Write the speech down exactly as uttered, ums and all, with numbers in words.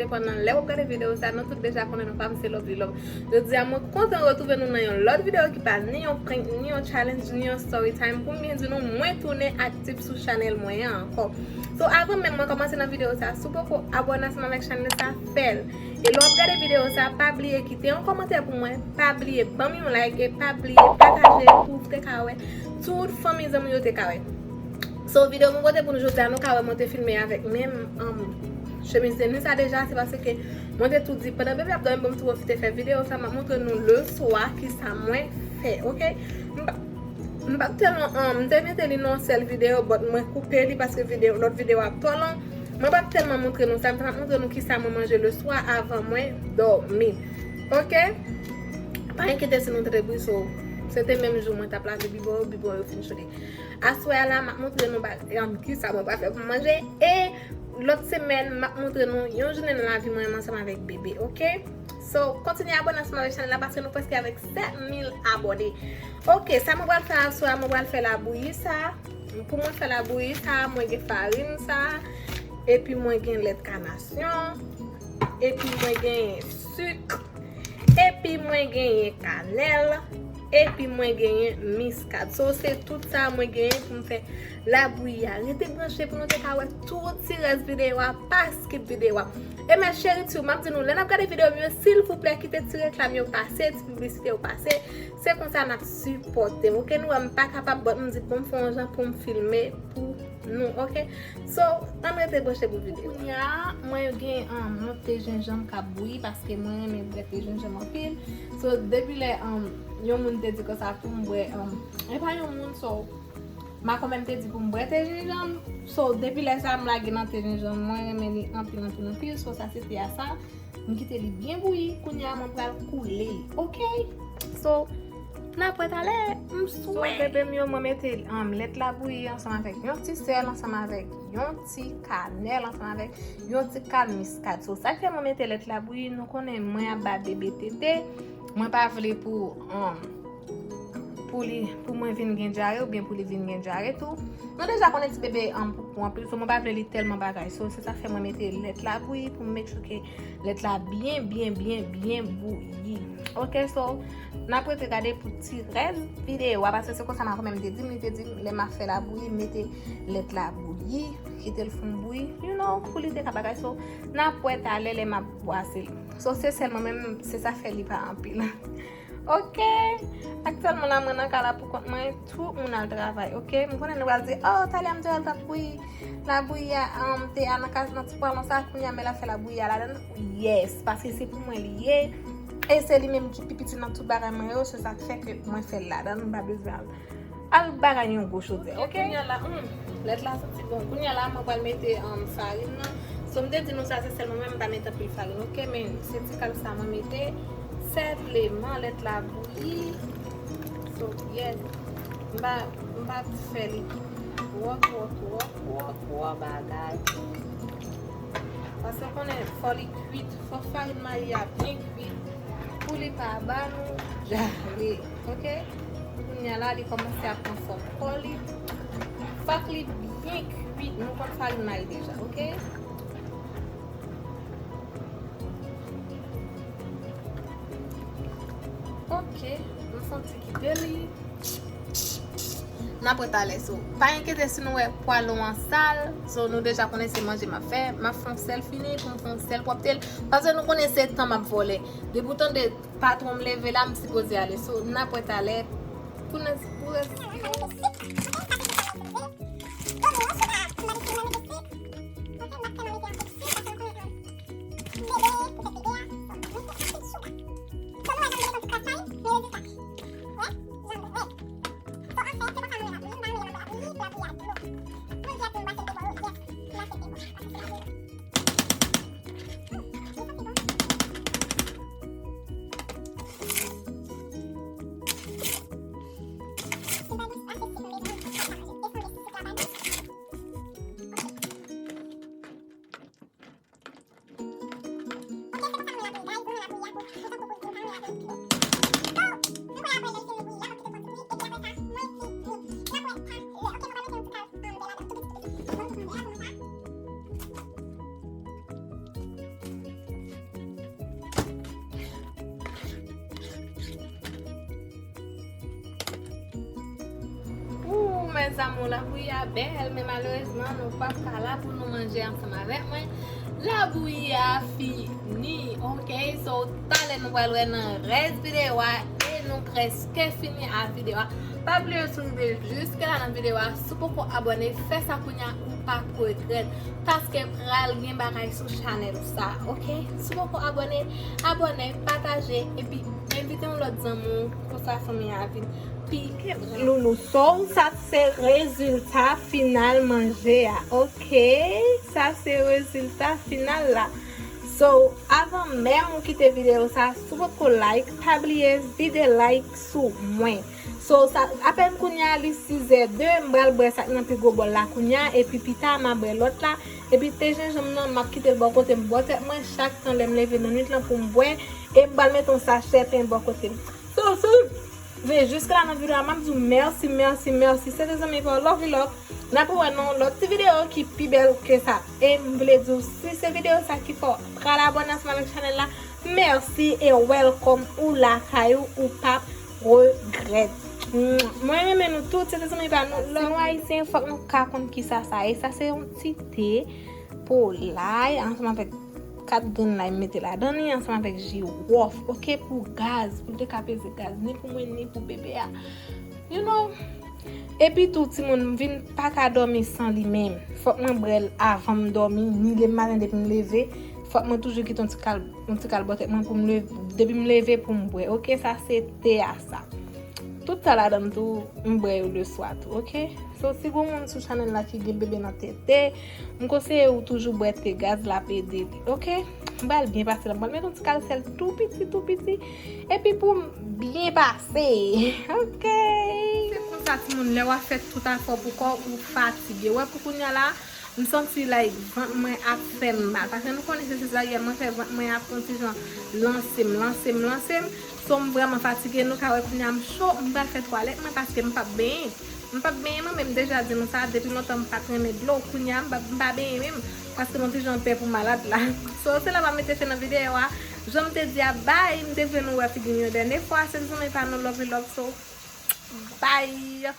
depandan lè w ap gade videyo sa, nou tout deja konnen nou pa m se Lovely Love. Jodi a, mwen kontan retwouve nou nan yon lòt videyo ki pa ni yon prank, ni yon challenge, ni yon story time. Pou m byen di nou, mwen tounen aktif sou chanèl mwen an ankò. So, avan menm mwen kòmanse nan videyo sa, si w poko abòne ansanm avèk chanèl sa, fè l. E lè w ap gade videyo sa, pa bliye kite yon kòmantè pou mwen, pa bliye ban m yon like, e pa bliye pataje pou w te ka wè, tout fanmi zanmi yo te ka wè. So, videyo mwen pote pou nou jodi a, nou ka wè mwen te filme avèk menm, um, chemiz tenis sa deja, se paske mwen te tou di, pandan bebe ap dòmi, bon, m tou pwofite fè videyo sa, m ap montre nou le swa kisa mwen fè, oke? M pa, m pa t tèlman, um, m te mete li nan yon sèl videyo, but mwen koupe li paske videyo, lòt videyo ap twò long. Mwen pa t tèlman montre nou sa, m t ap montre nou kisa mwen manje le swa avan mwen dòmi. Oke? Pa enkyete si nou tande bri, so, se te menm jou mwen t ap lave bibwon yo, bibwon yo fin chode. Aswè a la, m ap montre nou ba-, um, kisa mwen pral fè pou manje. E lòt semèn, m ap montre nou yon jounen nan lavi mwen ansanm avèk bebe, oke? So, kontinye abòne ansanm avèk chanèl la paske nou prèske avèk sèt mil abòne. Oke, sa mwen pral fè aswè a, mwen pral fè labouyi sa. Pou mwen fè labouyi sa, mwen gen farin sa, epi mwen gen lèt kanasyon, epi mwen gen sik, epi mwen genyen kanèl, epi mwen genyen miskad. So, se tout sa mwen genyen pou m fè labouyi a. Rete branche pou nou te ka wè tout ti rès videyo a, pa skip videyo a. E mè cheri, ti, m ap di nou, lè n ap gade videyo m yo, silvouplè, kite ti reklam yo pase, ti piblisite yo pase. Se konsa n ap sipòte m, oke? Nou wè m pa kapab, but m di, bon, m fè yon jan pou m filme pou nou, oke? So, ann rete branche pou videyo. Kounye a, mwen gen, um, yon te jenjanm k ap bouyi paske mwen renmen bwè te jenjanm anpil. So, depi lè, um, yon moun te di konsa pou m bwè, um, e pa yon moun, so, makomè m te di pou m bwè te jenjanm. So, depi lè sa, m lage nan te jenjanm. Mwen renmen li anpil, anpil, anpil. So, sa se te a sa. M kite li byen bouyi. Kounye a, mwen pral koule li. Oke? So, n ap wè talè. M swè. So, bebe m yo, mwen mete, um, lèt labouyi ansanm avèk yon ti sèl, ansanm avèk yon ti kanèl, ansanm avèk yon ti kal miskad. So, sa k fè mwen mete lèt labouyi, nou konnen mwen ap ba bebe tete. Mwen pa vle pou, um, pou li, pou mwen vin gen dyare oubyen pou li vin gen dyare tou. Nou deja konnen ti bebe, um, poupou anpil, so mwen pa vle li tèlman bagay. So, se sa k fè mwen mete lèt labouyi pou m make sure ke lèt la byen, byen, byen, byen bouyi. Oke, so, n ap rete gade pou ti rès videyo a, paske se konsa makomè m te di m, li te di m, lè m ap fè labouyi, mete lèt labouyi, kite l fon bouyi, you know, pou li te ka bagay. So, n ap wè talè lè m ap bwase l. So, se sèl mwen menm, se sa fè li pa anpil. Oke. Aktyèlman la, mwen nan kay la pou kont mwen, tout moun al travay, oke? M konnen nou pral di, "Oh, Thalia, m te wè l t ap bouyi labouyi a, um, te a nan kaz, nan ti pwalon sa, kounye a, men l ap fè labouyi a ladan l." Yes, paske se pou mwen li ye. E se li menm ki pi piti nan tout bagay mwen yo, se sa k fè ke mwen fè l ladan l, m pa bezwen al al bagay yon gwo chodyè, oke? Kounye a la, hmm, lèt la santi bon. Kounye a la, mwen pral mete, um, farin nan. So, m te di nou sa, se sèl mwen menm, m pa mete anpil farin, oke? Men se ti kal sa mwen mete. Senpleman, lèt la bouyi. So, yes. M pa, m pa fè li twò, twò, twò, twò, twò bagay. Paske w konnen, fò li kwit, fò farin mayi a byen kwit pou li pa ba nou dyare, oke? Kounye a la, li kòmanse ap pran fòm kò li. Fòk li byen kwit, nou konn farin mayi deja, oke? Oke, nou fè yon ti kite li. N ap wè talè, so. Pa enkyete si nou wè pwalon an sal, so nou deja konnen se manje m ap fè. M ap fè yon sèl fini pou m fè yon sèl pwòpte l. Paske nou konnen se tan m ap vòlè. Depi w tande patwon m leve la, m sipoze ale. So, n ap wè talè pou nou, pou rès. Mes amours, labouyi a bèl, men malerezman, nou p ap ka la pou nou manje ansanm avèk mwen. Labouyi a fini, ok? So, talè nou pral wè nan rès videyo a, e nou prèske fini a videyo a. Pa bliye si w rive jiske la nan videyo a, si w poko abòne, fè sa kounye a, ou p ap regrèt. Paske pral gen bagay sou chanèl sa, ok? Si w poko abòne, abòne, pataje, epi envite yon lòt zanmi w, konsa fanmi a vin pi loulou. So, sa se rezilta final manje a, ok? Sa se rezilta final la. So, avan menm ou kite videyo sa, si w potko like, pa bliye vide like sou mwen. So, sa, apèn kounye a, li sizè de, m pral bwè sa k nan pi gwo bòl la kounye a, epi pita, m a bwè lòt la. Epi te jenjanm nan, m ap kite l bò kote m bò tèt mwen, chak tan lè m leve nan nwit lan pou m bwè, e m pral mete yon sachè pen bò kote m. So, si w rive jiske la nan videyo a, m ap di w mèsi, mèsi, mèsi. Se te zanmi pa w, Lovely Love. N ap wè nan yon lòt ti videyo ki pi bèl ke sa. E m vle di w, si se videyo sa ki fè w pral abòne ansanm avèk chanèl la, mèsi e welcome ou lakay ou, ou p ap regrèt. Mwen renmen nou tout, se te zanmi pa nou. Si nou ayisyen, fòk nou ka konn kisa sa ye. Sa se yon ti te polay ansanm avèk kat grenn lay m mete ladan li, ansanm avèk jiwòf, ok, pou gaz, pou l te ka peze gaz, ni pou mwen, ni pou bebe a. You know? Epi tou, timoun, m vin pa ka dòmi san li menm. Fòk mwen bwè l avan m dòmi, ni demen maten depi m leve. Fòk mwen toujou kite yon ti kal, yon ti kal bò tèt mwen pou m leve, depi m leve pou m bwè. Ok, sa se te a sa. Tout sa ladan m tou, m bwè yo leswa tou, ok? So, si gon moun sou chanèl la ki gen bebe nan tete, m konseye ou toujou bwè te gaz, l ap ede li, ok? M pral byen pase la, m pral met yon ti kal sèl tou piti, tou piti, epi pou m byen pase, ok? Se konsa, timoun, lè w ap fè tout afè w pou kò w, ou fatige. Wè, pou kounye a la, m santi, like, vant mwen ap fè m mal. Paske nou konnen se sezaryèn mwen fè, vant mwen ap yon ti jan lanse m, lanse m, lanse m. So, m vrèman fatige, nou ka wè kounye a m cho, m pral fè twalèt mwen paske m p ap benyen. M p ap benyen mwen menm, m deja di nou sa, depi lontan m pa t renmen dlo, kounye a m pa, m pa benyen menm, paske m yon ti jan pè pou malad la. So, se la m ap mete fen nan videyo a. Jan m te di a, bye, m te vle nou wè figi m yon dènye fwa, se zanmi pa nou Lovely Love, so, bye.